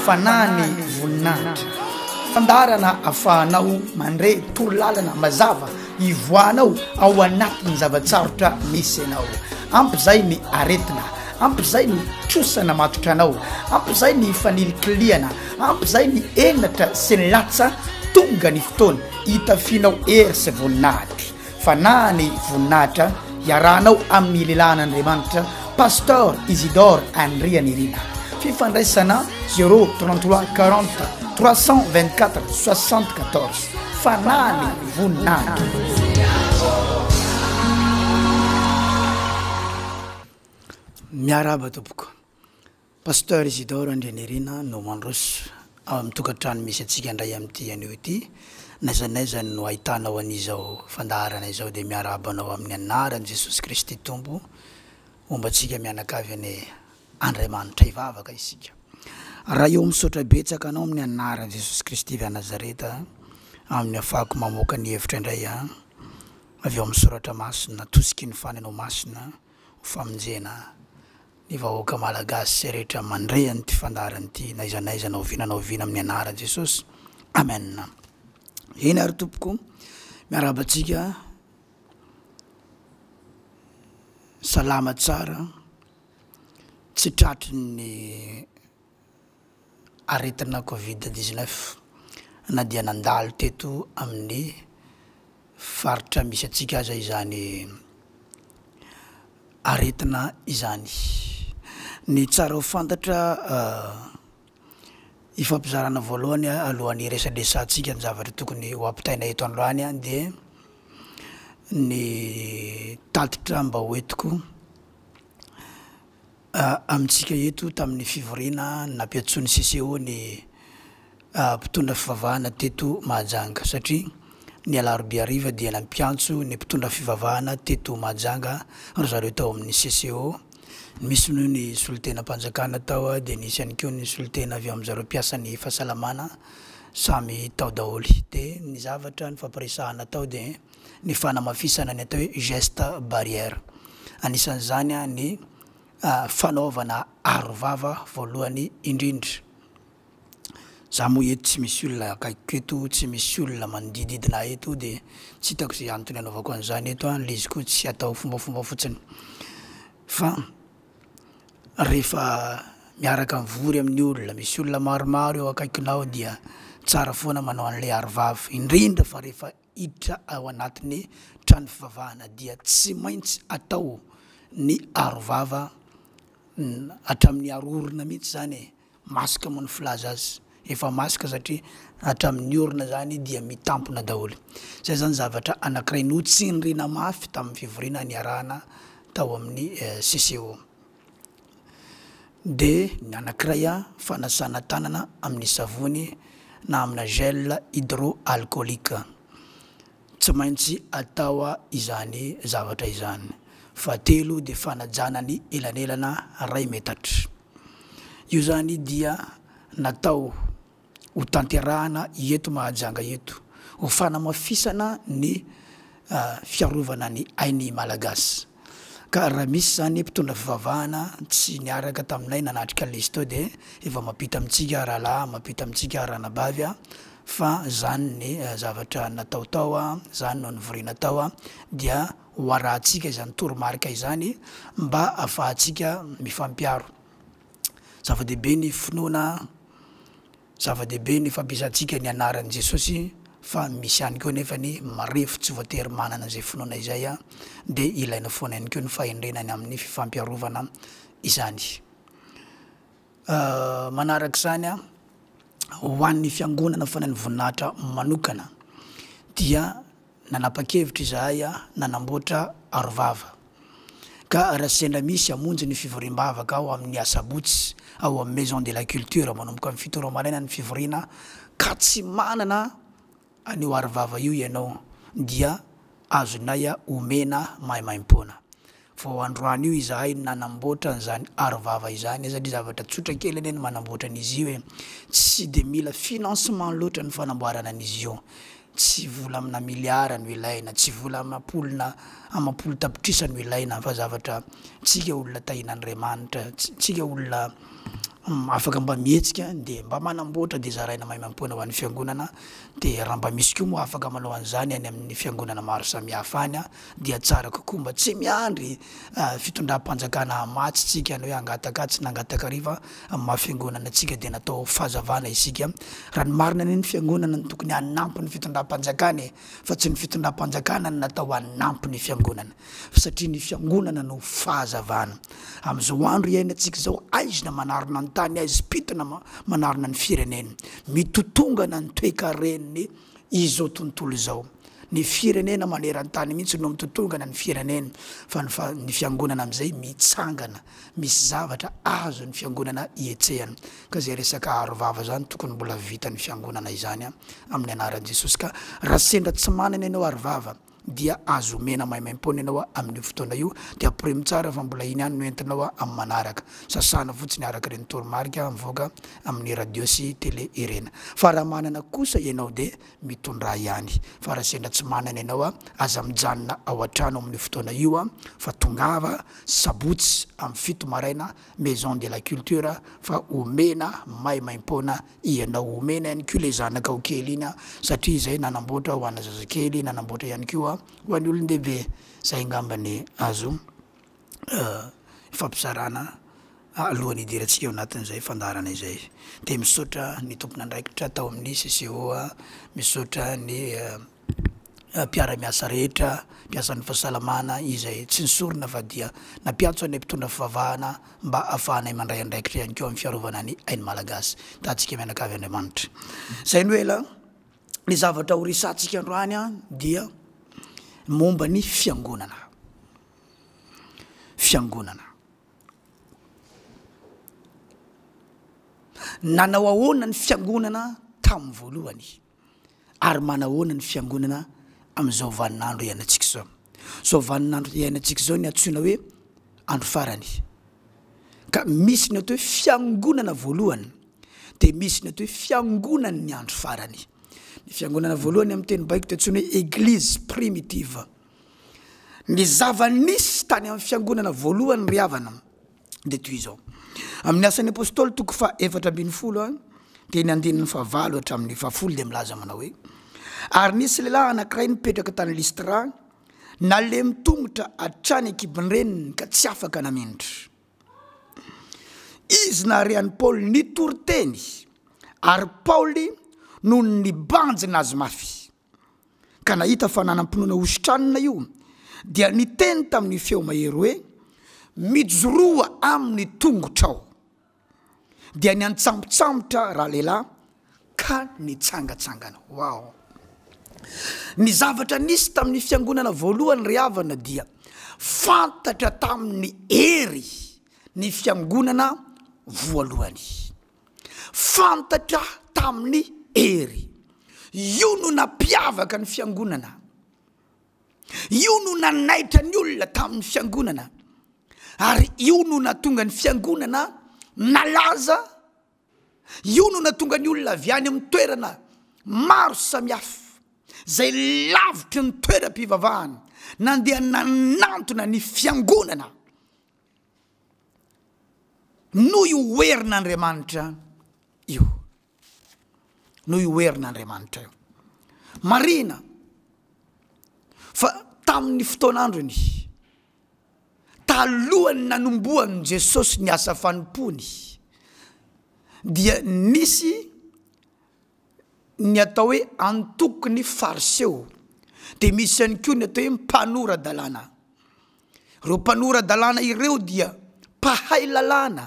Fanahy ny voninahitra. Fandaharana afahanao mandre torolalana mazava hivoahanao ao anatin'ny zava-tsarotra misy anao. Ampy izay ny aretina, ampy izay ny trosa namatotra anao, ampy izay ny fanilikilihana, ampy izay ny henatra sy ny latsa, tonga ny fotoana hitafianao hery sy voninahitra. Fanahy ny voninahitra iarahanao amin'ny lehilahin'Andriamanitra Pasteur Isidore Andrianirina. Fifandraisana 0 33 40 324 74. Fanahy ny voninahitra. Miarahaba tompoko. Pasteur Isidore Andrianirina no mandroso ao amin'ny tokantrano misy antsika indray amin'ity anio ity. N'aiza n'aiza no ahitanao an'izao fandaharana izao dia miarahaba anao amin'ny anaran'i Jesosy Kristy Tompo homba antsika mianakavy anie Andriamanitra. Hivavaka isika. Ray ô misaotra betsaka anao amin'ny anaran'i Jesosy Kristy avy any Nazareta amin'ny afahako mamoaka ny hevitra indray avy ao amin'ny soratra masina atosiky ny fananao masina ho famonjena ny vahoaka Malagasy rehetra mandre an'ity fandaharana ity n'aiza n'aiza na oviana na oviana amin'ny anaran'i Jesosy. Amen. Eny ary tompoko, miarahaba antsika salama tsara, tsy tratry ny aretina covid 19 na dia nandalo teto amin'ny faritra misy antsika aza izany aretina izany. Ny tsara ho fantatra ifampizarana voalohany alohan'ny hiresadresantsika ny zavatra tokony ho ampitaina eto androany dia ny tatitra mba ho entiko amintsika eto tamin'ny fivoriana nampiantsoan'ny CCO ny mpitondra fivavahana teto Mahajanga satria ny alarobia hariva dia nampiantso ny mpitondra fivavahana teto Mahajanga ry zareo tao amin'ny CCO. Misy moa ny solontenam-panjakana tao dia nisy ihany koa ny solontena avy amin'ny zareo mpiasan'ny fahasalamana samy tao daholo. Dia ny zavatra nifampiresahana tao dia ny fanamafisana ny atao hoe geste barrière. Anisan'izany ny fanaovana arovava voalohany indrindra. Za moa eto tsy misy olona akaikiko eto, tsy misy olona manodididina ahy eto de tsy hitako izay antony anaovako an'izany eto an, le izy koa tsy atao fombafomba fotsiny fa rehefa miaraka mivory amin'ny olona, misy olona maromaro eo akaikinao dia tsara foana manao an'le arovava, indrindra fa rehefa hiditra ao anatin'ny trano fivavahana dia tsy maintsy atao ny arovava hatramin'ny aro orona mihitsy zany e. Masque moa ny filaza azy, efa masque satria hatramin'ny orona zany dia mitampona daholo. Zay zany zavatra anakiray notsindriana mafy tamin'ny fivoriana niarahana tao amin'ny CCO. De ny anakiray fanasana tanana amin'ny savony na amina gel hydroalcoolique. Tsy maintsy atao izany zavatra izany. Fahatelo dia fanajana ny elanelana ray metatra. Io izany dia natao ho tanterahana eto Mahajanga eto ho fanamafisana ny fiarovana ny ain'ny Malagasy. Ka raha misy izany mpitondra fivavahana tsy niaraka taminay nanatrika an'ilay izy teo dia efa mampita amintsika rahalahy, mampita amintsika ranabavy fa zany ny zavatra natao tao, zany no nivoriana tao dia ho arahantsika izany toromarika izany mba afahantsika mifampiaro. Zava-dehibe ny finoana, zava-dehibe ny fampiasantsika ny anaran'i Jesosy fa misy ihany koa nefa ny marefo tsy voatery manana izay finoana izay dia ilaina foana ihany koa ny fahendrena ny amin'ny fifampiarovana izany. Manaraka izany, ho an'ny fiangonana Fanahin'ny Voninahitra manokana dia nanapa-kevitra izahay nanamboatra arovava. Ka raha sendra misy hamonjy ny fivoriam-bavaka ao amin'ny asabotsy ao amin'ny Maison de la Culture manomboka amin'ny fito ora maraina ny fivoriana ka tsy manana an'io arovava io ianao dia azonay omena maimaimpoana. Vao androany io izahay no nanamboatra an'izany arovava izany satria zavatra tsotra kely anie ny manamboatra an'izy io e! Tsy dia mila financement loatra ny fanamboarana an'izy io. Tsy vola amina miliara no ilaina, tsy vola amam-polona amam-polo tapitrisa no ilaina fa zavatra tsika olona tahian'Andriamanitra, tsika olona afaka mba mihetsika de mba manamboatra de zaraina maimaimpoana ho an'ny fiangonana, de raha mba misy koa moa afaka manao an'izany any amin'ny fiangonana maro samihafa any dia tsara kokoa mba tsy miandry fitondram-panjakana hamatsy tsika na hoe hangataka atsy na hangataka ary fa amin'ny maha fiangonana antsika dia natao ho fahazavana isika. Raha ny marina anie ny fiangonana no tokony hanampy ny fitondram-panjakana e, fa tsy ny fitondram-panjakana no natao hanampy ny fiangonana satria ny fiangonana no fahazavana. Amin'izao andro iainantsika izao, aizina manarona ny tany, aizim-pitona manarona ny firenena, mitotongana ny toekaren'ny izao tontolo izao. Ny firenena maneran-tany mihitsy no mitotongana ny firenena fa ny fa ny fiangonana amin'izay mitsangana, misy zavatra azon'ny fiangonana ihetsehana. Ka izay resaka aro vava izany tokony mbola vitan'ny fiangonana izany amin'ny anaran'i Jesosy. Ka raha sendra tsy manana ianao aro vava dia azo omena maimaimpoana ianao amin'io fotoana io dia ampirimo tsara fa mbola iny ihany no entinao amin'ny manaraka. Sasana fotsiny araka ireny toromarika mivoaka amin'ny radio sy tele ireny. Fa raha manana kosa ianao dia mitondrà ihany. Fa raha sendra tsy manana ianao, aza mijanona ao an-trano amin'io fotoana io fa tongava sabotsy amin'ny fito maraina Maison de la culture fa omena maimaimpoana ianao. Omena ihany koa ilay zanakao kely iny satria izay nanamboatra ho ana zazakely, nanamboatra ihany koa ho an'ny olon-dehibe. Izay angamba ny azo ifampizarana alohan'ny hidirantsika ao anatin'izay fandaharana izay. Dia misaotra ny tompon'andraikitra tao amin'ny CCO, misaotra ny mpiara-miasa rehetra, mpiasan'ny fahasalamana izay tsy nisorona fa dia nampiantso anay mpitondra fivavahana mba ahafahanay mandray andraikitra ihany koa amin'ny fiarovana ny ain'ny Malagasy. Tahantsika mianakavy Andriamanitra. Izay no ela ny zavatra ho resahantsika androany dia momba ny fiangonana. Fiangonana. Nanao ahoana ny fiangonana tamin'ny voalohany? Ary manahoana ny fiangonana amin'izao vaninandro iainantsika izao? Izao vaninandro iainantsika izao ny antsoina hoe andro farany. Ka misy ny atao hoe fiangonana voalohany, dia misy ny atao hoe fiangonan'ny andro farany. Ny fiangonana voalohany amin'ny teny baiko dia antsoina hoe eglise primitive. Ny zava-nisy tany amin'ny fiangonana voalohany ry havana, dia toy izao. Amin'ny Asan'ny Apôstôly toko faha 14 dia ny andininy fahavalo hatramin'ny fahafolo dia milaza manao hoe, Ary nisy lehilahy anankiray nipetraka tany Lystra, nalemy tongotra hatrany an-kibon-dreniny ka tsy afaka namindra. Izy nahare an'i Paoly nitory teny, ary Paoly nony nibanjina azy mafy. ka nahita fa nanam-pinoana hositranina io, dia niteny tamin'ny feo mahery hoe, Mijoroa amin'ny tongotrao. Dia niantsambotsambotra ralehilahy ka nitsangatsangana. Wow! Ny zavatra nisy tamin'ny fiangonana voalohany ry havana dia fantatra tamin'ny hery ny fiangonana voalohany. Fantatra tamin'ny hery. Io no nampiavaka ny fiangonana. Io no nanaitra ny olona tamin'ny fiangonana. Ary io no nahatonga ny fiangonana nalaza. Io no nahatonga ny olona avy any amin'ny toerana maro samihafa, izay lavitry ny toeram-pivavahana, nandeha nanantona ny fiangonana. Noho io herin'Andriamanitra io. Noho io herin'Andriamanitra io. Marihina fa tamin'ny fotoan'androny, talohan'ny nanombohan'i Jesosy ny asa fanompoany, dia nisy ny atao hoe antokon'ny Fariseo, dia misy ihany koa ny atao hoe mpanora-dalàna. Ireo mpanora-dalàna ireo dia mpahay lalàna,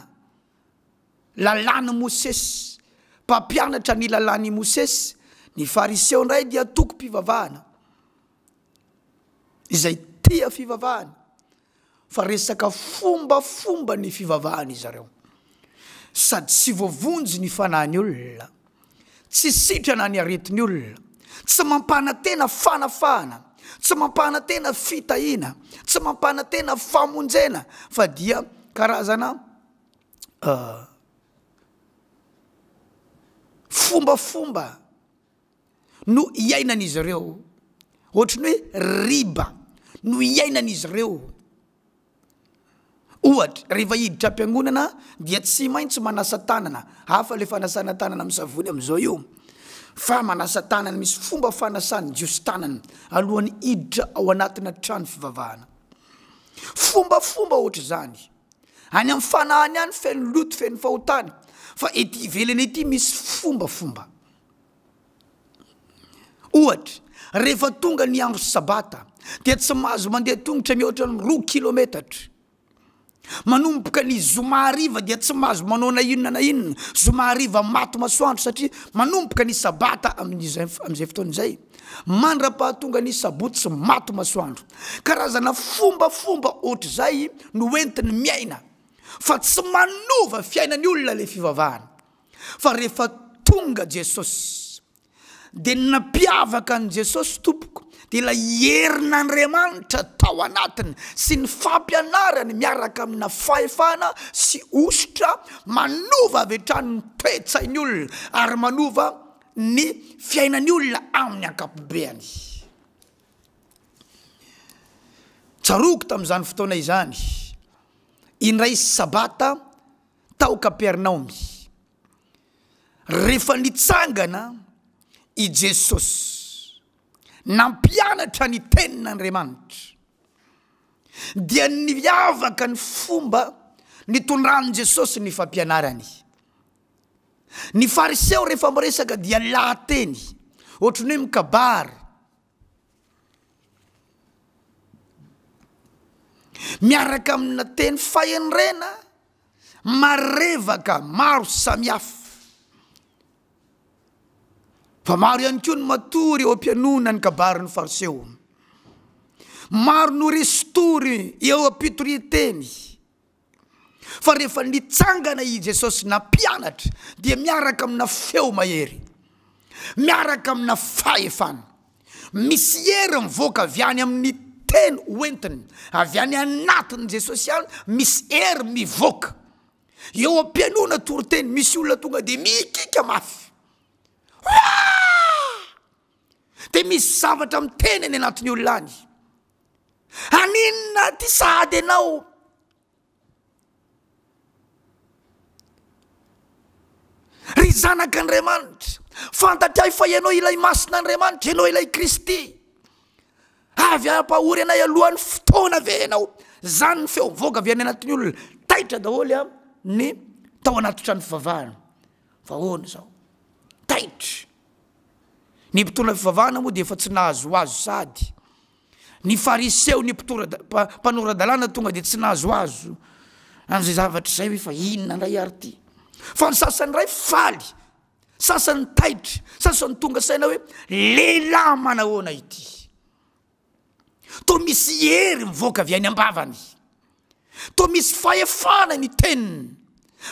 lalàn'i Mosesy, mpampianatra ny lalàn'i Mosesy. Ny Fariseo indray dia antokom-pivavahana izay tia fivavahana. fa resaka fombafomba ny fivavahana izareo sady tsy voavonjy ny fanahin'ny olona, tsy sitrana ny aretin'ny olona, tsy mampanantena fanafahana, tsy mampanantena fitahiana, tsy mampanantena famonjena fa dia karazana fombafomba. no iainan'izy ireo. Ohatry ny hoe riba no iainan'izy ireo. Ohatra, rehefa hiditra am-piangonana dia tsy maintsy manasa tanana, hafa le fanasana tanana amin'ny savony amin'izao io, fa manasa tanana, misy fomba fanasan'ny Jiosy tanana alohan'ny hiditra ao anatina trano fivavahana. Fombafomba ohatr'izany. Any amin'ny fanahiny any feno loto, feno fahotana, fa ety ivelany ety misy fombafomba. Ohatra, rehefa tonga ny andro sabata dia tsy mahazo mandeha tongotra mihoatra ny roa kilometatra. Manomboka ny zoma hariva dia tsy mahazo manao na inona na inona, zoma hariva maty masoandro satria manomboka ny sabata amin'izay amin'izay fotoana izay, mandra-pahatonga ny sabotsy maty masoandro. Karazana fombafomba ohatr'izay no entiny miaina fa tsy manova fiainan'ny olona ilay fivavahana. Fa rehefa tonga Jesosy dia ny nampiavaka an'i Jesosy tompoko dia ilay herin'Andriamanitra tao anatiny sy ny fampianarany miaraka amina fahefana sy hosotra manova avy hatrany ny toe-tsain'ny olona ary manova ny fiainan'ny olona amin'ny ankapobeany. Tsaroako tamin'izany fotoana izany indray sabata tao Kapernaomy. Rehefa nitsangana i Jesosy nampianatra ny Tenin'Andriamanitra, dia niavaka ny fomba nitondran'i Jesosy ny fampianarany. Ny Fariseo rehefa miresaka dia lahateny, ohatran'ny hoe mikabary. Miaraka amina teny fahendrena marevaka maro samihafa. Fa maro ihany koa ny matory eo am-pihainoana ny kabarin'ny Fariseo. Maro no resin-tory eo am-pitorian-teny. Fa rehefa nitsangana i Jesosy nampianatra dia miaraka amina feo mahery, miaraka amina fahefana. Misy hery mivoaka avy any amin'ny teny hoentiny, avy any anatin'i Jesosy any misy hery mivoaka. Eo am-pihainoana toriteny misy olona tonga dia mikiaka mafy. Oaa! Dia misy zavatra miteny any anatin'ny olona any. Haninona aty sahady ianao? Ry zanak'Andriamanitra, fantatray fa ianao ilay Masin'Andriamanitra, ianao ilay Kristy. Avy hampahory anay alohan'ny fotoana ve ianao? Zany ny feo mivoaka avy any anatin'ny olona. Taitra daholo a ny tao anaty trano fivavahana. Fa ahoana izao? Taitra. Ny mpitondra fivavahana moa dia efa tsy nahazoazo sady. Ny fariseo, ny mpitora- mpanora-dalàna tonga dia tsy nahazoazo an'izay zavatra izay hoe fa inona indray ary ity. Fa ny sasany indray faly, sasany taitra, sasany tonga saina hoe lehilahy manahoana ity. Toa misy hery mivoaka avy any am-bavany. Toa misy fahefana ny teniny.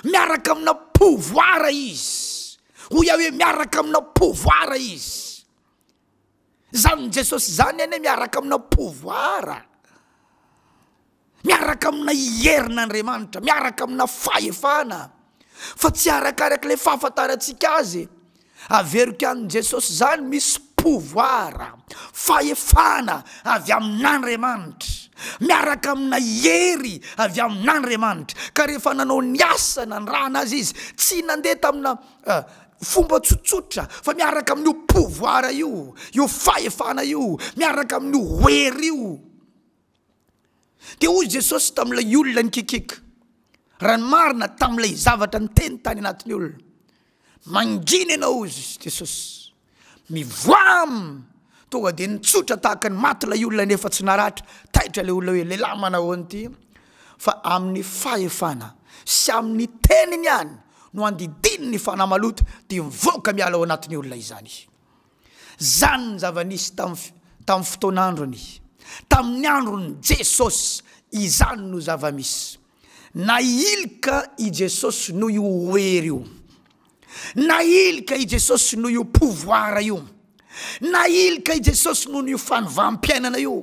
Miaraka amina pouvoir izy. Hoy aho hoe miaraka amina pouvoir izy. Zany Jesosy zany anie miaraka amina pouvoir. Miaraka amina herin'Andriamanitra, miaraka amina fahefana, fa tsy arakaraka ilay fahafantarantsika azy e. Averiko an'i Jesosy zany misy pouvoir, fahefana avy amin'Andriamanitra, miaraka amina hery avy amin'Andriamanitra, ka rehefa nanao ny asa nanirahana azy izy, tsy nandeha tamina fomba tsotsotra fa miaraka amin'io pouvoir io, io fahefana io, miaraka amin'io hery io. Dia hoy Jesosy tamin'ilay olona nikikiaka, raha ny marina tamin'ilay zavatra niteny tany anatin'ny olona, mangina ianao hoy Jesosy, mivoaha aminy. Tonga dia nitsotra tahaka ny maty ilay olona nefa tsy naratra, taitra ilay olona hoe lehilahy manahoana ity, fa amin'ny fahefana sy amin'ny teniny ihany no andidiany ny fanahy maloto dia mivoaka miala ao anatin'ny olona izany. Zany ny zava-nisy tamin'ny tamin'ny fotoan'androny, tamin'ny andron'i Jesosy, izany no zava-misy. Nahilika i Jesosy noho io hery io. Nahilika i Jesosy noho io pouvoir io. Nahilika i Jesosy noho io fanovam-piainana io.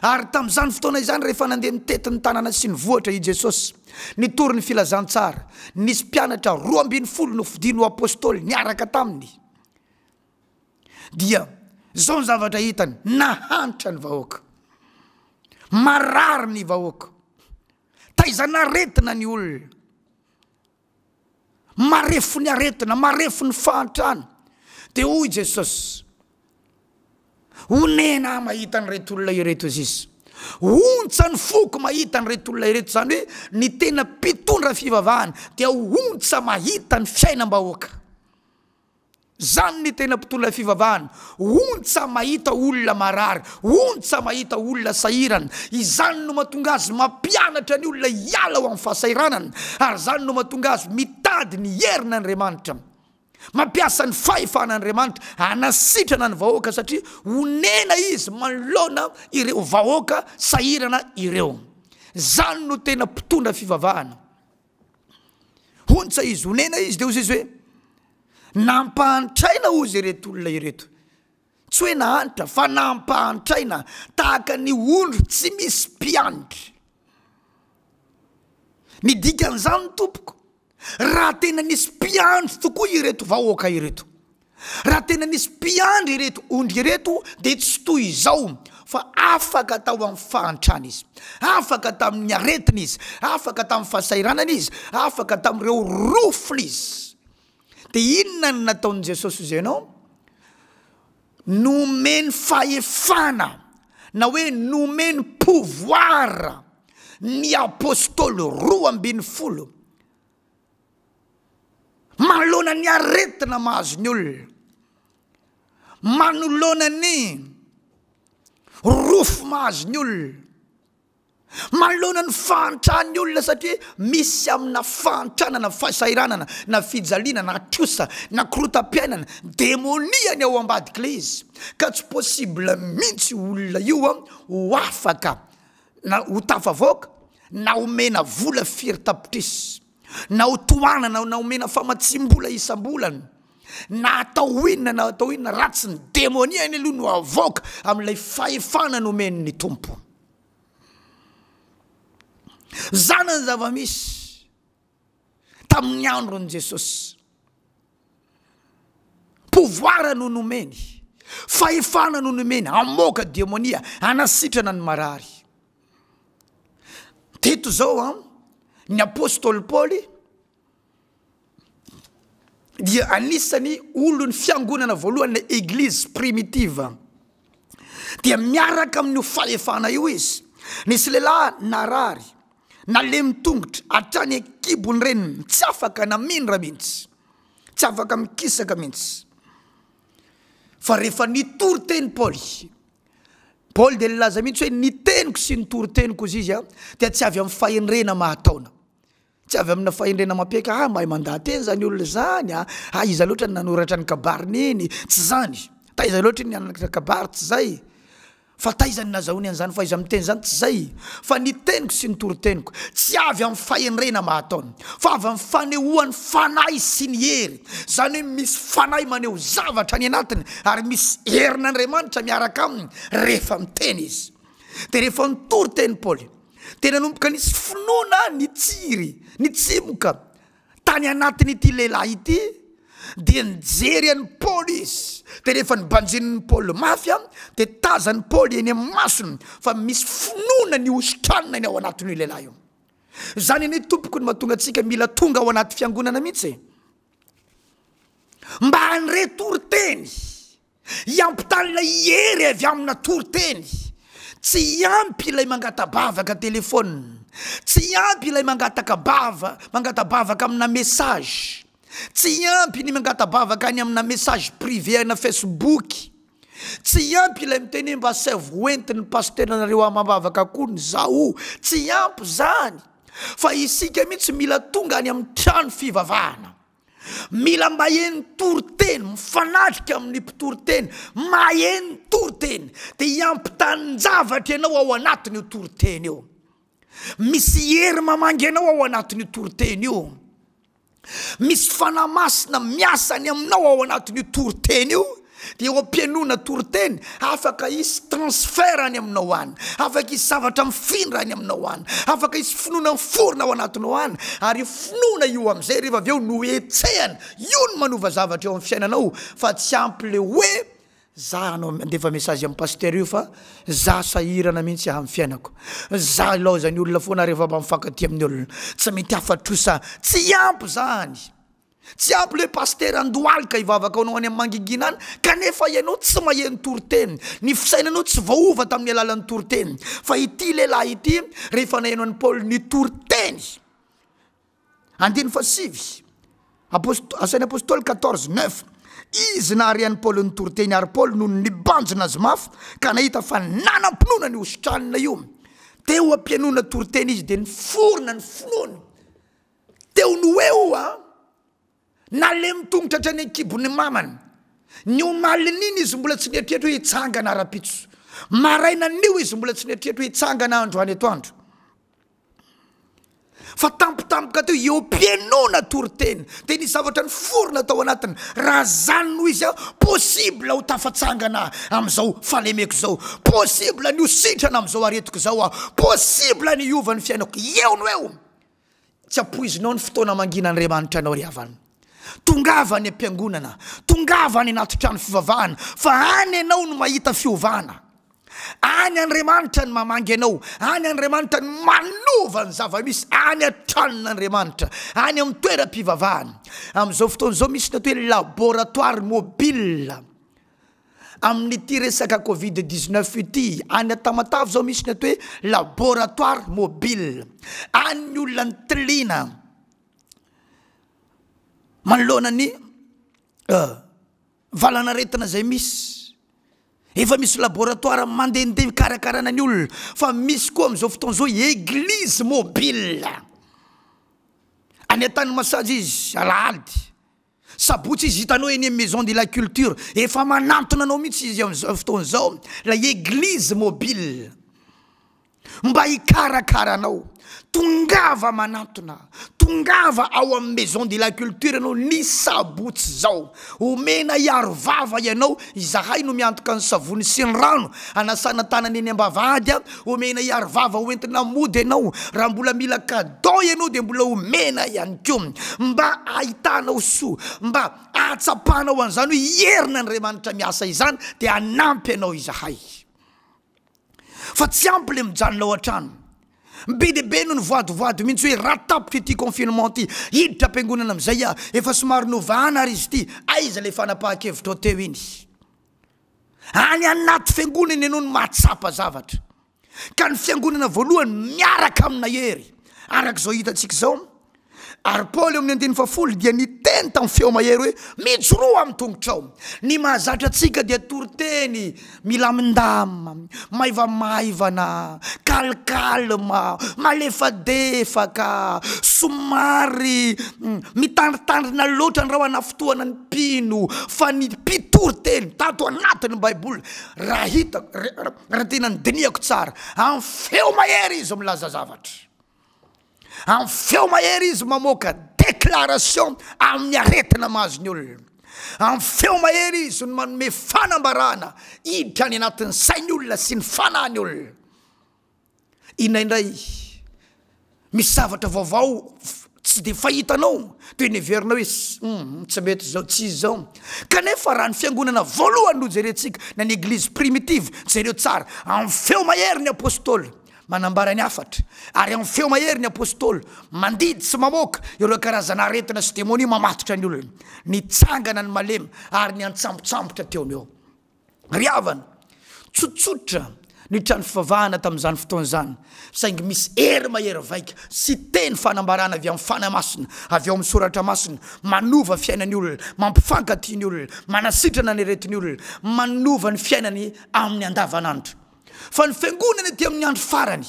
Ary tamin'izany fotoana izany rehefa nandeha nitety ny tanàna sy ny vohitra i Jesosy, nitory ny filazantsara, nisy mpianatra 12 nofidiny ho apostoly niaraka taminy. Dia zao ny zavatra hitany, nahantra ny vahoaka, marary ny vahoaka, taizan'aretina ny olona, marefo ny aretina, marefo ny fahantrana. Dia hoy Jesosy, Onena aho mahita an'ireto olona ireto izy. Ontsa ny foko mahita an'ireto olona ireto, izany hoe ny tena mpitondra fivavahana dia ontsa mahita ny fiainam-bahoaka. Izany ny tena mpitondra fivavahana, ontsa mahita olona marary, ontsa mahita olona sahirana. Izany no mahatonga azy mampianatra ny olona hiala ao amin'ny fahasahiranana, ary izany no mahatonga azy mitady ny herin'Andriamanitra. Mampiasa ny fahefan'Andriamanitra hanasitrana ny vahoaka satria onena izy manoloana ireo vahoaka sahirana ireo. Izany no tena mpitondra fivavahana. Ontsa izy, onena izy, dia hozy izy hoe, nampahantraina hozy ireto olona ireto. Tsy hoe nahantra fa nampahantraina tahaka ny ondry tsy misy mpiandry. Ny dikan'izany tompoko, raha tena nisy mpiandry tokoa ireto vahoaka ireto, raha tena nisy mpiandry ireto ondry ireto dia tsy toy izao fa afaka tao amin'ny fahantrana izy, afaka tamin'ny aretina izy, afaka tamin'ny fahasahiranana izy, afaka tamin'ireo rofona izy. Dia inona no nataon'i Jesosy izay ianao? Nomeny fahefana na hoe nomeny pouvoir ny apostoly 12 manoloana ny aretina mahazo ny olona, manoloana ny rofy mahazo ny olona. Manoloana ny fahantran'ny olona satria misy amina fahantrana na fahasahiranana na fijaliana na trosa na korotam-piainana, demonia ny ao ambadik'ilay izy ka tsy possible mihitsy io olona io ho afaka na ho tafavoaka na omena vola firy tapitrisa na ho tohanana na omena famatsiam-bola isam-bolana na atao inona na atao inona raha tsy ny demonia iny aloha no avoaka amin'ilay fahefana nomen'ny Tompo. Zany ny zava-misy tamin'ny andron'i Jesosy. Pouvoir no nomeny, fahefana no nomeny hamoaka demonia, hanasitrana ny marary. Teto zao an, ny apostoly Paoly dia anisan'ny olon'ny fiangonana voalohany ilay eglise primitive dia miaraka amin'io fahefana io izy nisy lehilahy narary nalemy tongotra hatrany an-kibon'ny reniny tsy afaka namindra mihitsy tsy afaka mikisaka mihitsy fa rehefa nitory teny Paoly Paoly dia nilaza mihitsy hoe ny teniko sy ny toriteniko izy izy a dia tsy avy amin'ny fahendrena mahataona Tsy avy amina fahendrena mampiaiky, ah mahay mandaha-teny zany olona zany ah, ah iza loatra no nanoratra ny kabariny iny, tsy zany, taiza loatra iny nianatra kabary, tsy zay, fa taiza no nazahoany an'izany fahaiza-miteny zany, tsy zay, fa ny teniko sy ny toriteniko tsy avy amin'ny fahendrena mahataona, fa avy amin'ny fanehoan'ny fanahy sy ny hery, zany hoe misy fanahy maneho zavatra any anatiny ary misy herin'Andriamanitra miaraka aminy rehefa miteny izy. Dia rehefa nitory teny Paoly, dia nanomboka nisy finoana nitsiry, nitsimoka tany anatin'ity lehilahy ity, dia nijery an'i Paoly izy, dia rehefa nibanjinin'i Paoly mafy an, dia tazan'i Paoly eny amin'ny masony fa misy finoana nihositranina ny ao anatin'io lehilahy io. Izany anie tompoko no mahatonga antsika mila tonga ao anaty fiangonana mihitsy e. Mba handre toriteny. Hiampitany ilay hery avy amina toriteny. Tsy hiampy ilay mangata-bavaka telephone. Tsy hiampy ilay mangataka bava, mangata-bavaka amina message. Tsy hiampy ny mangata-bavaka any amina message privé ana Facebook. Tsy hiampy ilay miteny hoe mba asaivo hoentin'ny pasiteranareo amam-bavaka koa ny zaho. Tsy hiampy izany. Fa isika mihitsy mila tonga any amin'ny trano fivavahana. Mila maheno toriteny, mifanatrika amin'ny mpitoriteny, maheno toriteny, dia hiampitanin-javatra ianao ao anatin'io toriteny io. Misy hery mamangy anao ao anatin'io toriteny io. Misy fanahy masina miasa any aminao ao anatin'io toriteny io. Dia eo am-pihainoana toriteny, afaka hisy transfert any aminao any, afaka hisy zavatra mifindra any aminao any, afaka hisy finoana miforona ao anatinao any, ary io finoana io amin'izay rehefa avy eo no hetsehana, io no manova zavatra eo amin'ny fiainanao fa tsy ampy le hoe. Za hanao andefa message am pasteur io fa za sahirana mihitsy am fiainako. Za ilaozan'ny olona foana rehefa mba mifankatia amin'ny olona. Tsy mety afa-trosa, tsy ampy zany. Tsy ampy le pasitera andohalika hivavaka ho anao any amin'ny mangingina any kanefa ianao tsy maheno toriteny. Ny fisainanao tsy voaova tamin'ny alalan'ny toriteny. Fa ity lehilahy ity rehefa naheno an'i Paoly nitory teny, andininy fahasivy, Apost- Asan'ny Apostoly 14 9, izy nahare an'i Paoly nitory teny ary Paoly nony nibanjina azy mafy ka nahita fa nanam-pinoana ny hositranina io. Teo am-pihainoana toriteny izy dia niforona ny finoany. Teo no eo a! Nalemy tongotra hatrany an-kibon'ny mamany. Ny omalin'iny izy mbola tsy nieritreritra hoe hitsangana rahampitso. Maraina anio izy mbola tsy nieritreritra hoe hitsangana androany atoandro. Fa tampotampoka teo, eo am-pihainoana toriteny, dia nisy zavatra niforona tao anatiny. Raha zany no izy a, possible ho tafatsangana amin'izao fahalemeko izao. Possible ny ho sitrana amin'izao aretiko izao aho. Possible ny hiova ny fiainako. Eo no eo. Tsy ampoizinao ny fotoana mangin'Andriamanitra anao ry havana. Tongava any am-piangonana, tongava any anaty trano fivavahana, fa any ianao no mahita fiovana. Any Andriamanitra no mamangy anao, any Andriamanitra no manova ny zava-misy, any an-tranon'Andriamanitra, any amin'ny toeram-pivavahana. Amin'izao fotoana izao misy ny atao hoe laboratoire mobile. Amin'ity resaka covid 19 ity, any Tamatave zao misy ny atao hoe laboratoire mobile, any ny olona nitiliana manoloana ny valanaretina zay misy, efa misy laboratoire mandehandeha hikarakarana ny olona, fa misy koa amin'izao fotoana izao eglise mobile, any Antanimasaja izy alahady. Sabotsy izy hitanao eny amin'ny maison de la culture, efa manantona anao mihitsy izy amin'izao fotoana izao, ilay eglise mobile mba hikarakara anao. Tongava manantona, tongava ao amin'ny maison de la culture ianao ny sabotsy izao. Omena hiaro vava ianao, izahay no miantoka ny savony sy ny rano hanasana tanana eny am-bavahady, omena hiaro vava hoentina mody ianao, raha mbola mila cadeau ianao dia mbola omena ihany koa mba ahitanao soa, mba ahatsapanao an'izany hoe herin'Andriamanitra miasa izany dia hanampy anao izahay. Fa tsy ampy le mijanona ao an-trano. Be dia be no nivoadivoady mihitsy hoe raha tapitra ity confinement ity, hiditra am-piangonana amin'izay aho, efa somary novahana ary izy ity, aiza ilay fanapahan-kevitrao teo iny? Any anaty fiangonana ianao no mahatsapa zavatra. Ka ny fiangonana voalohany miaraka amina hery, araka izao hitantsika izao. Ary Paoly eo amin'ny andininy fahafolo dia niteny tamin'ny feo mahery hoe, Mijoroa amin'ny tongotrao. Ny mahazatra antsika dia toriteny milamindamina, maivamaivana, calcalme, malefadefaka, somary mitandrintandrina loatra ny rahona fotoana ny mpino, fa ny mpitory teny tato anatin'ny Baiboly, raha hitako, raha tena nodinihako tsara, amin'ny feo mahery izy milaza zavatra. Amin'ny feo mahery izy mamoaka déclaration amin'ny aretina mahazo ny olona. Amin'ny feo mahery izy no manome fanambarana hiditra any anatin'ny sain'ny olona sy ny fanahin'ny olona. Indraindray misy zavatra vaovao tsy dia fahitanao dia neverinao hoe hum tsy mety izao, tsy izy izao. Kanefa raha ny fiangonana voalohany no jerentsika na ny eglizy primitive, jereo tsara, amin'ny feo mahery ny apostoly manambara ny hafatra, ary amin'ny feo mahery ny apostoly mandidy sy mamoaka ireo karazana aretina sy demonia mamatotra ny olona. Nitsangana ny malemy ary niantsambotsambotra teo no eo. Ry havana, tsotsotra ny trano fivavahana tamin'izany fotoana izany, saingy misy hery mahery vaika sy teny fanambarana avy amin'ny Fanahy Masina, avy ao amin'ny Soratra Masina, manova fiainan'ny olona, mampifankatia ny olona, manasitrana ny aretin'ny olona, manova ny fiainany amin'ny andavanandro. Fa ny fiangonana ety amin'ny andro farany,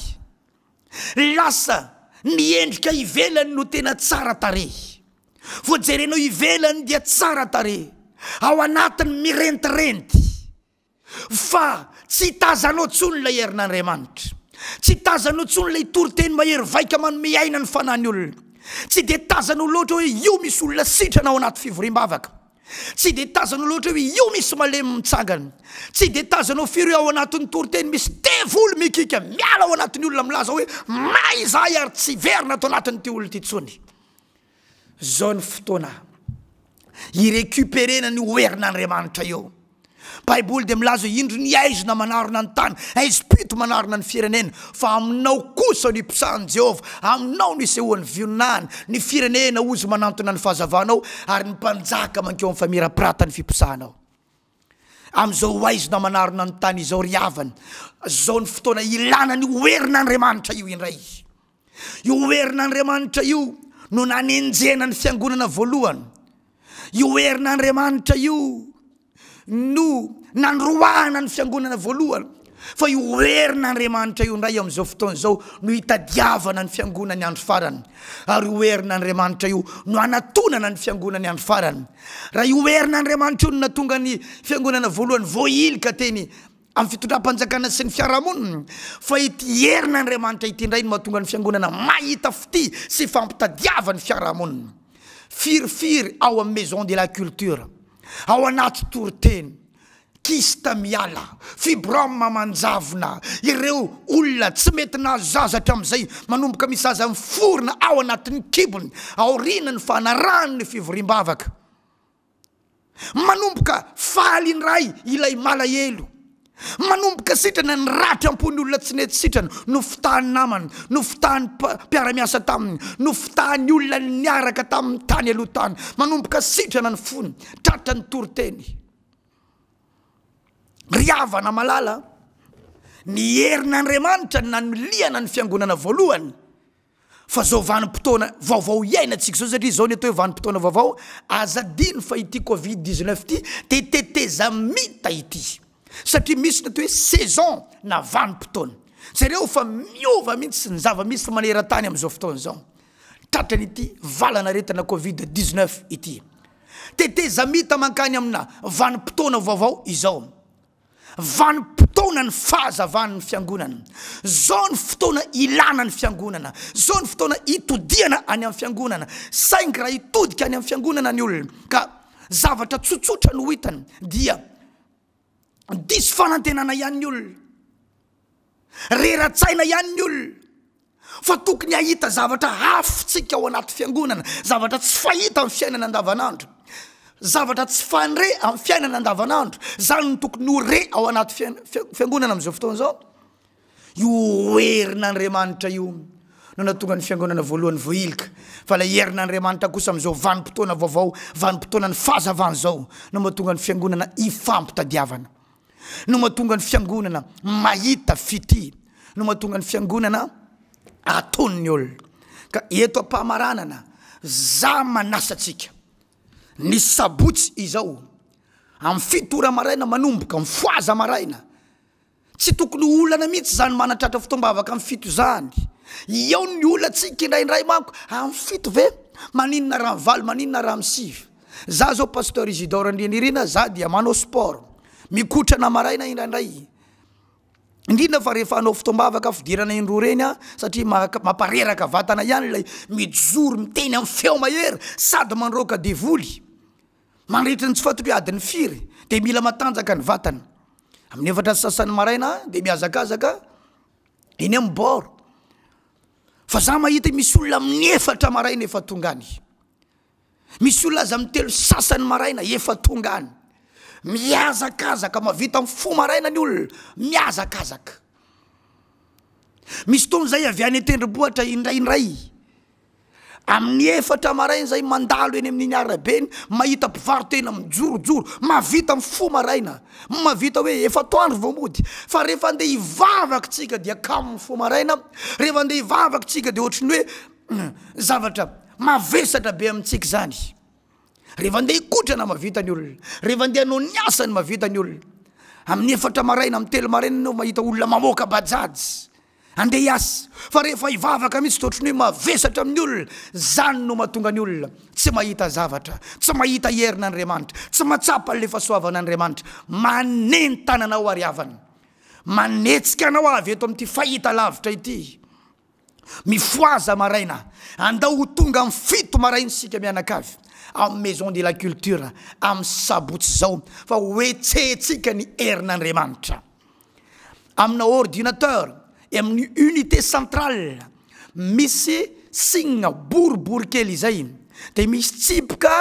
lasa ny endrika ivelany no tena tsara tarehy. Vao jerenao ivelany dia tsara tarehy, ao anatiny mirentirenty fa tsy tazanao tsony ilay herin'Andriamanitra. Tsy tazanao tsony ilay toriteny mahery vaika manome aina ny fanahin'ny olona. Tsy dia tazanao loatra hoe io misy olona sitrana ao anaty fivoriam-bavaka. Tsy dia tazanao loatra hoe io misy malemy mitsangana. Tsy dia tazanao firy hoe ao anatin'ny toriteny misy devoly mikiaka miala ao anatin'ny olona milaza hoe may izahay ary tsy hiverina ato anatin'ity olona ity intsony. Zao ny fotoana hi-recuperena ny herin'Andriamanitra eo. Baiboly dia milaza hoe indro ny aizina manarona ny tany, aizim-pito manarona ny firenena, fa aminao kosa no iposahan'i Jehovah, aminao no isehoan'ny vionany, ny firenena hozy manantona ny fahazavanao, ary ny mpanjaka mankeo amin'ny famirapiratan'ny fiposahanao. Amin'izao aizina manarona ny tany izao ry havana, izao ny fotoana ilana ny ho herin'Andriamanitra io indray. Io herin'Andriamanitra io no nanenjehana ny fiangonana voalohany. Io herin'Andriamanitra io no nandroahana ny fiangonana voalohany. Fa io herin'Andriamanitra io indray amin'izao fotoana izao no hitadiavana ny fiangonan'ny andro farany. Ary io herin'Andriamanitra io no hanatonana ny fiangonan'ny andro farany. Raha io herin'Andriamanitra io no nahatonga ny fiangonana voalohany voahilika teny amin'ny fitondram-panjakana sy ny fiarahamonina, fa ity herin'Andriamanitra ity indray no mahatonga ny fiangonana mahita fitia sy fampitadiava ny fiarahamonina. Firifiry ao amin'ny Maison de la Culture, ao anaty toriteny, kyste miala, fibrome manjavona, ireo olona tsy mety nahazo zaza hatramin'izay manomboka misy zaza miforona ao anatin'ny kibony aorian'ny fanarahany ny fivoriam-bavaka. Manomboka faly indray ilay malahelo. Manomboka sitrana ny ratra am-pon'ny olona tsy nety sitrana, nofitahan'ny namany, nofitahan'ny mpiara-miasa taminy, nofitahan'ny olona niaraka taminy tany aloha tany. Manomboka sitrana ny fony, tratra ny toriteny. Ry havana malala, ny herin'Andriamanitra no nanilihana ny fiangonana voalohany. Fa zao vanim-potoana vaovao iainantsika zao satria zao ny atao hoe vanim-potoana vaovao, aza adino fa ity covid 19 ity de tetezamita ity satria misy ny atao hoe saison na vanim-potoana, jereo fa miova mihitsy ny zava-misy maneran-tany amin'izao fotoana izao, tratran'ity valan'aretina covid 19 ity, tetezamita mankany amina vanim-potoana vaovao izao. Vanim-potoana ny fahazavan'ny fiangonana. Zao ny fotoana ilana ny fiangonana. Zao ny fotoana itodihana any amin'ny fiangonana. Saingy raha hitodika any amin'ny fiangonana ny olona ka zavatra tsotsotra no hitany dia diso fanantenana ihany ny olona. Rera-tsaina ihany ny olona. Fa tokony hahita zavatra hafa tsika ao anaty fiangonana, zavatra tsy fahita amin'ny fiainana andavanandro, zavatra tsy fandre amin'ny fiainana andavanandro. Zany no tokony ho re ao anaty fiangonana amin'izao fotoana izao. Io herin'Andriamanitra io no nahatonga ny fiangonana voalohany voahilika, fa ilay herin'Andriamanitra kosa amin'izao vanim-potoana vaovao, vanim-potoanan'ny fahazavana izao no mahatonga ny fiangonana hifampitadiavana. no mahatonga ny fiangonana mahita fitia, no mahatonga ny fiangonana ataon'ny olona. Ka eto am-pamaranana, za manasa antsika, ny sabotsy izao, amin'ny fito ora maraina manomboka, mifohaza maraina, Tsy tokony ho olana mihitsy izany manatratra fotoam-bavaka amin'ny fito izany. Eo ny olantsika indraindray manko, amin'ny fito ve? Maninona raha amin'ny valo, maninona raha amin'ny sivy? Za zao Pasteur Isidore Andrianirina, za dia manao sport, mikotrana maraina indraindray, indrindra fa rehefa hanao fotoam-bavaka fidirana indroa ireny aho, satria mampareraka vatana ihany ilay mijoro miteny amin'ny feo mahery sady mandroaka devoly. Mandritra ny tsy fantatro hoe adiny firy dia mila matanjaka ny vatana. Amin'ny efatra sy sasany maraina dia mihazakazaka eny amin'ny bord. Fa za mahita misy olona amin'ny efatra maraina efa tonga any. Misy olona aza amin'ny telo sasany maraina efa tonga any. Mihazakazaka, mahavita mifoha maraina ny olona, mihazakazaka. Misy fotoana zay avy any an-tendrombohitra indraindray. Amin'ny efatra maraina izay mandalo eny amin'iny arabe iny, mahita mpivaro-tena mijorojoro, mahavita mifoha maraina, mahavita hoe efa atoandro vao mody, fa rehefa andeha hivavaka tsika dia kamo mifoha maraina, rehefa andeha hivavaka tsika dia ohatran'ny hoe zavatra mavesatra be amintsika izany. Rehefa andeha hikotrana mahavita ny olona, rehefa andeha hanao ny asany mahavita ny olona. Amin'ny efatra maraina, amin'ny telo maraina ianao mahita olona mamoaka bajaj. Andeha hiasa, fa rehefa hivavaka mihitsy dia ohatran'ny hoe mavesatra amin'ny olona, zany no mahatonga ny olona tsy mahita zavatra, tsy mahita herin'Andriamanitra, tsy mahatsapa an'ilay fahasoavan'Andriamanitra. Manentana anao ary havana, manetsika anao avy eto amin'ity fahita lavitra ity. Mifohaza maraina, andao ho tonga amin'ny fito maraina isika mianakavy amin'ny Maison de la Culture amin'ny sabotsy izao fa hohetsehintsika ny herin'Andriamanitra. Amina ordinateur e amin'ny unité centrale misy signe boribory kely izay de misy tsipika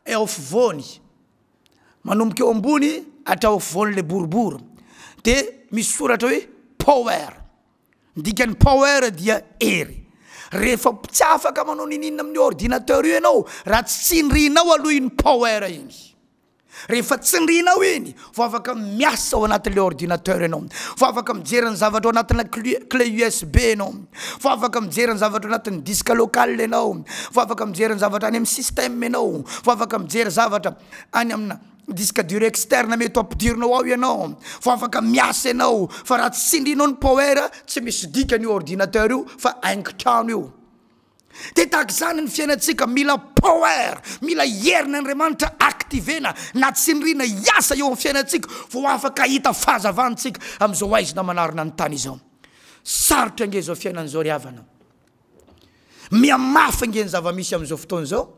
eo afovoany manomboka eo ambony. hatrao afovoan'ilay boribory dia misy soratra hoe power. Ny dikan'ny power dia hery. Rehefa tsy afaka manao niniana amin'ny ordinateur io ianao raha tsy tsindrinao aloha iny power iny. Rehefa tsindrinao iny vao afaka miasa ao anatin'ilay ordinateur ianao, vao afaka mijery ny zavatra ao anatina clé USB ianao, vao afaka mijery ny zavatra ao anatin'ny disque local ianao, vao afaka mijery ny zavatra any amin'ny système ianao, vao afaka mijery zavatra any amina disque dur externe mety ho ampidirinao ao ianao, vao afaka miasa ianao, fa raha tsy tsindrinao ny power tsy misy dikany io ordinateur io fa haingon-trano io. Dia tahaka izany ny fiainantsika, mila power, mila herin'Andriamanitra activer-na na tsindriana hiasa eo amin'ny fiainantsika vao afaka hahita fahazavana isika amin'izao haizina manarona ny tany izao. Sarotra ange izao fiainana izao ry havana. Mihamafy ange ny zava-misy amin'izao fotoana izao.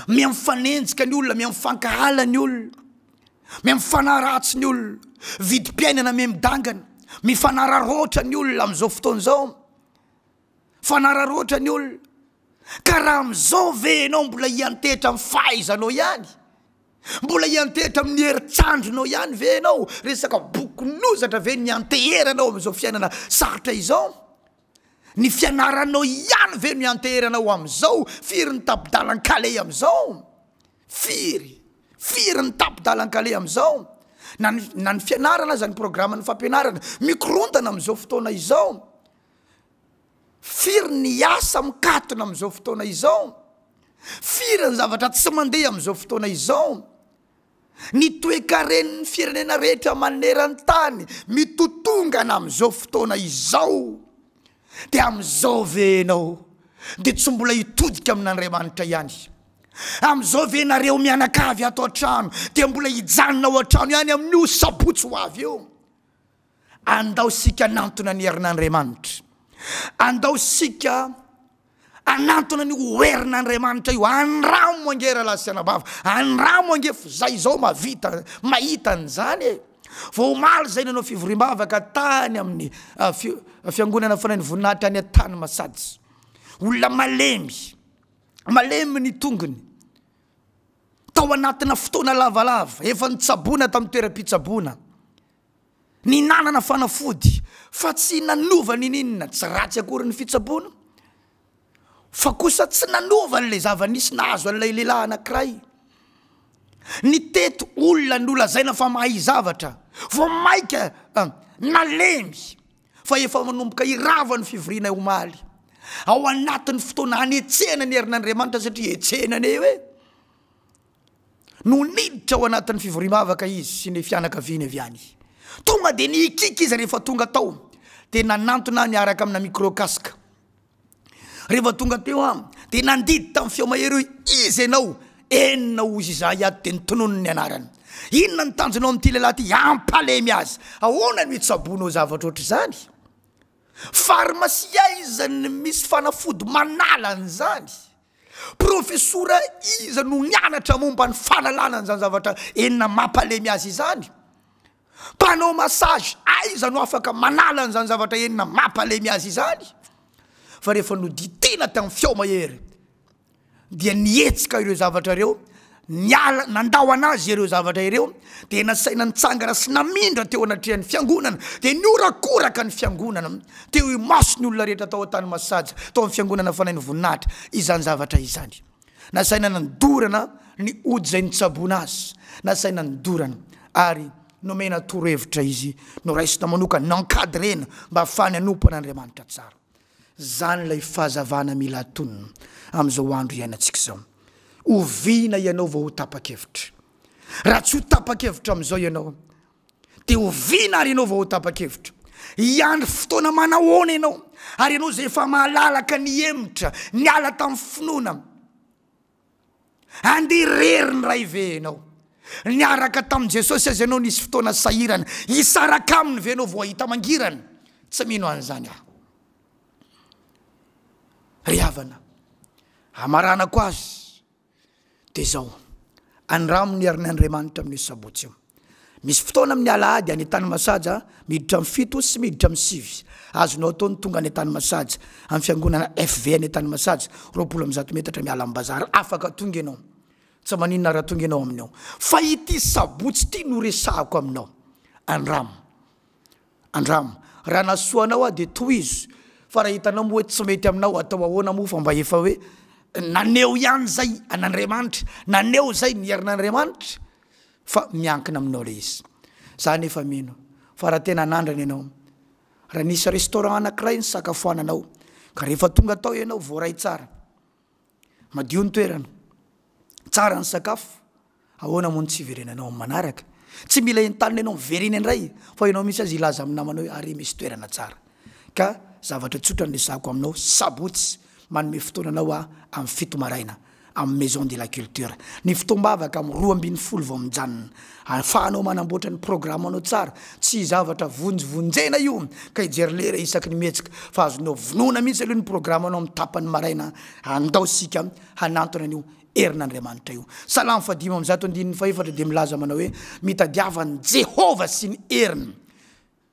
Miha-mifanenjika ny olona, miha-mifankahala ny olona, miha-mifanaratsy ny olona, vidim-piainana miha-midangana, mifanararaotra ny olona amin'izao fotoana izao. Fanararaotra ny olona. Ka raha amin'izao ve ianao mbola hiantehitra amin'ny fahaizanao ihany? Mbola hiantehitra amin'ny herin-tsandrinao ihany ve ianao? Resaka bokon'ozatra ve ny hianteheranao amin'izao fiainana sarotra izao? Ny fianaranao ihany ve no hianteheranao amin'izao? Firy ny tapi-dalan-kaleha amin'izao? Firy? Firy ny tapi-dalan-kaleha amin'izao? Na ny, na ny fianarana aza, ny programan'ny fampianarana, mikorontana amin'izao fotoana izao. Firy ny asa mikatona amin'izao fotoana izao? Firy ny zavatra tsy mandeha amin'izao fotoana izao? Ny toekaren'ny firenena rehetra maneran-tany mitotongana amin'izao fotoana izao. Dia amin'izao ve ianao dia tsy mbola hitodika amin'Andriamanitra ihany? Amin'izao ve nareo mianakavy ato an-trano dia mbola hijanona ao an-trano ihany amin'io sabotsy ho avy io? Andao isika hanantona ny herin'Andriamanitra. Andao isika hanantona ny herin'Andriamanitra io. Andramo ange rahalahy sy anabavy, andramo ange fa zay izao mahavita mahita an'izany e. Vao omaly izay nanao fivoriam-bavaka tany amin'ny ah, fiangonana Fanahin'ny Voninahitra any Antanimasaja. Olona malemy, malemy ny tongony. Tao anatina fotoana lavalava, efa nitsaboana tamin'ny toeram-pitsaboana. Nihinanana fanafody fa tsy nanova ninininona, tsy ratsy akory ny fitsaboana fa kosa tsy nanova an'ilay zava-nisy nahazo an'ilay lehilahy anankiray. Nitety olona nolazaina fa mahay zavatra, vao mainka nalemy fa efa manomboka hirava ny fivoriana omaly. Ao anatin'ny fotoana hanetsehana ny herin'Andriamanitra satria hetsehina anie hoe. no niditra ao anatin'ny fivoriam-bavaka izy sy ny fianakaviany avy any. Tonga dia nihikiky izy rehefa tonga tao, dia nanantona ahy niaraka amina micro casque. Rehefa tonga teo aho, dia nandidy tamin'ny feo mahery hoe, Iza ianao? Enina hozy izahay ato, dia notononiny ny anarany. Inona ny tanjonao amin'ity lehilahy ity? Hampalemy azy. Ahoana no hitsaboanao zavatra ohatr'izany? Farmasia aiza no misy fanafody manala an'izany? Profesora iza no nianatra momba ny fanalana an'izany zavatra enina mampalemy azy izany? Mpanao massage aiza no afaka manala an'izany zavatra enina mampalemy azy izany? Fa rehefa noditena tamin'ny feo mahery dia nihetsika ireo zavatra ireo, niala, nandao an'azy ireo zavatra ireo, dia nasaina nitsangana sy namindra teo anatrehan'ny fiangonana, dia nihorakoraka ny fiangonana teo imason'ny olona rehetra tao Antanimasaja, tao amin'ny fiangonana Fanahin'ny Voninahitra, izany zavatra izany. Nasaina nandorana ny ody izay nitsaboana azy, nasaina nodorana, ary nomena torohevitra izy, noraisina manokana, n'encadrena mba hahafahany hanompo an'Andriamanitra tsara. Izany ilay fahazavana mila atonina amin'izao andro iainantsika izao. Oviana ianao vao ho tapa-kevitra? Raha tsy ho tapa-kevitra amin'izao ianao, dia oviana ary ianao vao ho tapa-kevitra? Hiandry fotoana manahoana ianao? Ary ianao izay efa malalaka nihemotra, niala tamin'ny finoana, Andeha irery ny Ray ve ianao? Niaraka tamin'i Jesosy aza ianao nisy fotoana sahirana. Hisaraka aminy ve ianao vao hahita mangirana? Tsy mino an'izany aho. Ry havana, hamaranako azy dia izao, andramo ny herin'Andriamanitra amin'io sabotsy io. Misy fotoana amin'ny alahady any Antanimasaja miditra amin'ny fito sy miditra amin'ny sivy. Azonao atao ny tonga any Antanimasaja, amin'ny fiangonana FV any Antanimasaja, 120 metatra miala amin'ny bazary. Afaka tonga ianao. Tsy maninona raha tonga ianao amin'io. Fa ity sabotsy ity no resahako aminao. Andramo. Andramo. Raha nahasoa anao aho dia tohizo. Fa raha hitanao moa hoe tsy mety aminao, atao ahoana moa fa mba efa hoe naneho ihany izay an'Andriamanitra, naneho izay ny herin'Andriamanitra, fa miankina aminao ilay izy. Za nefa mino fa raha tena hanandrana ianao, raha nisy restaurant anankiray nisakafoananao, ka rehefa tonga tao ianao voaray tsara, Madio ny toerana, tsara ny sakafo, ahoana moa no tsy hiverenanao amin'ny manaraka? Tsy mila entanina ianao miverena indray fa ianao mihitsy aza hilaza amin'ny namanao hoe ary misy toerana tsara. Ka zavatra tsotra no resahako aminao, sabotsy manome fotoana anao aho amin'ny 7 maraina amin'ny maison de la culture. Ny fotoam-bavaka amin'ny 12 vao mijanona. Ahafahanao manamboatra ny programme-nao tsara, tsy zavatra vonjivonjena io ka hijery lera isaky ny mihetsika fa azonao vonoina mihitsy aloha ny programme-nao amin'ny tapany maraina, andao isika hanantona an'io herin'Andriamanitra io. Salamo faha-105 andininy fahefatra dia milaza manao hoe, Mitadiava an'i Jehovah sy ny heriny.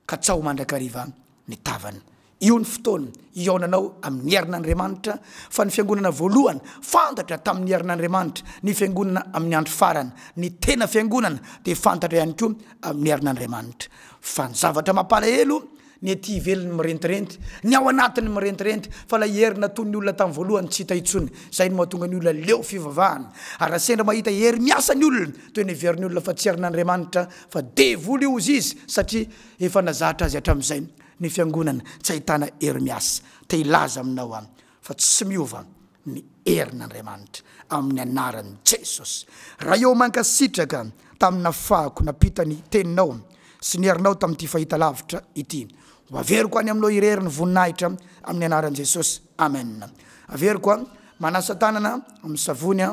Katsaho mandrakariva ny tavany. Io ny fotoana hihaonanao amin'ny herin'Andriamanitra, fa ny fiangonana voalohany fantatra tamin'ny herin'Andriamanitra, ny fiangonana amin'ny andro farany, ny tena fiangonana dia fantatra ihany koa amin'ny herin'Andriamanitra. Fa ny zavatra mampalahelo, ny ety ivelany mirentirenty, ny ao anatiny mirentirenty, fa ilay hery nataon'ny olona tamin'ny voalohany tsy hita intsony. Izay no mahatonga ny olona leo fivavahana. Ary raha sendra mahita hery miasa ny olona, toy ny heverin'ny olona fa tsy herin'Andriamanitra, Fa devoly io ozy izy satria efa nazatra azy hatramin'izay ny fiangonana tsy ahitana hery miasa. Te hilaza aminao aho fa tsy miova ny herin'Andriamanitra amin'ny anaran'i Jesosy. Ray ô mankasitraka tamin'ny nafahako nampita ny teninao sy ny herinao tamin'ity fahitalavitra ity. Ho averiko any aminao irery ny voninahitra amin'ny anaran'i Jesosy. Amen. Averiko a, manasa tanana amin'ny savony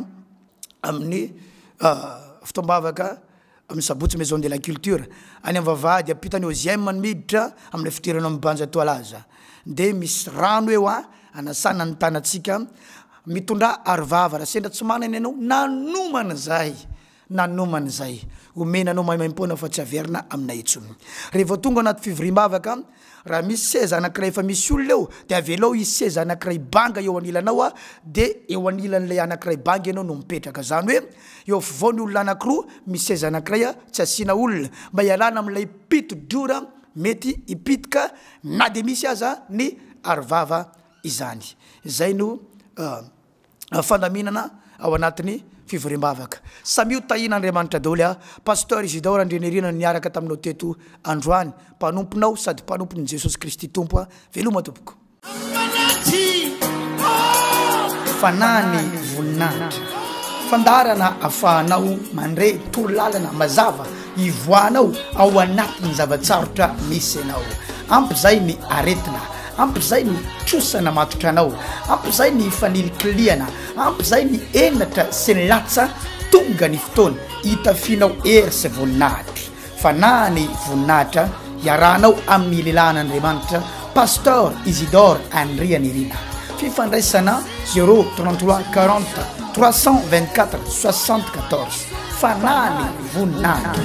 amin'ny fotoam-bavaka Amin'ny sabotsy Maison de la culture, any amin'ny vavahady ampitan'ny OGM no miditra amin'ilay fidirana ao amin'ny Banja Toalaza. Dia misy rano eo an, anasana ny tanantsika. Mitondrà arovava raha sendra tsy manana ianao, nanomana izahay, nanomana izahay. Omena anao maimaimpoana fa tsy averina aminay intsony. Rehefa tonga anaty fivoriam-bavaka, Raha misy seza anankiray efa misy olona eo dia avelao hisy seza anankiray banga eo anilanao a, dia eo anilan'ilay anankiray banga ianao no mipetraka. Izany hoe eo afovoany olona anankiroa misy seza anankiray a, tsy asiana olona, mba hialana amin'ilay piti-drora mety hipitika na dia misy aza ny arovava izany. Izay no. Fandaminana ao anatin'ny fivoriam-bavaka. Samia ho tahian'Andriamanitra daholo a! Pasteur Isidore Andrianirina no niaraka taminao teto androany, mpanomponao sady mpanompon'i Jesosy Kristy Tompo a! Veloma tompoko. Fanahy ny voninahitra. Fandaharana afahanao mandre torolalana mazava hivoahanao ao anatin'ny zava-tsarotra misy anao. Ampy izay ny aretina. Ampy izay ny trosa namatotra anao, ampy izay ny fanilikilihana, ampy izay ny henatra sy ny latsa, tonga ny fotoana hitafianao hery sy voninahitra. Fanahy ny voninahitra hiarahanao amin'ny lehilahin'Andriamanitra Pasteur Isidore Andrianirina. Fifandraisana 0 33 40 324 74. Fanahy ny voninahitra.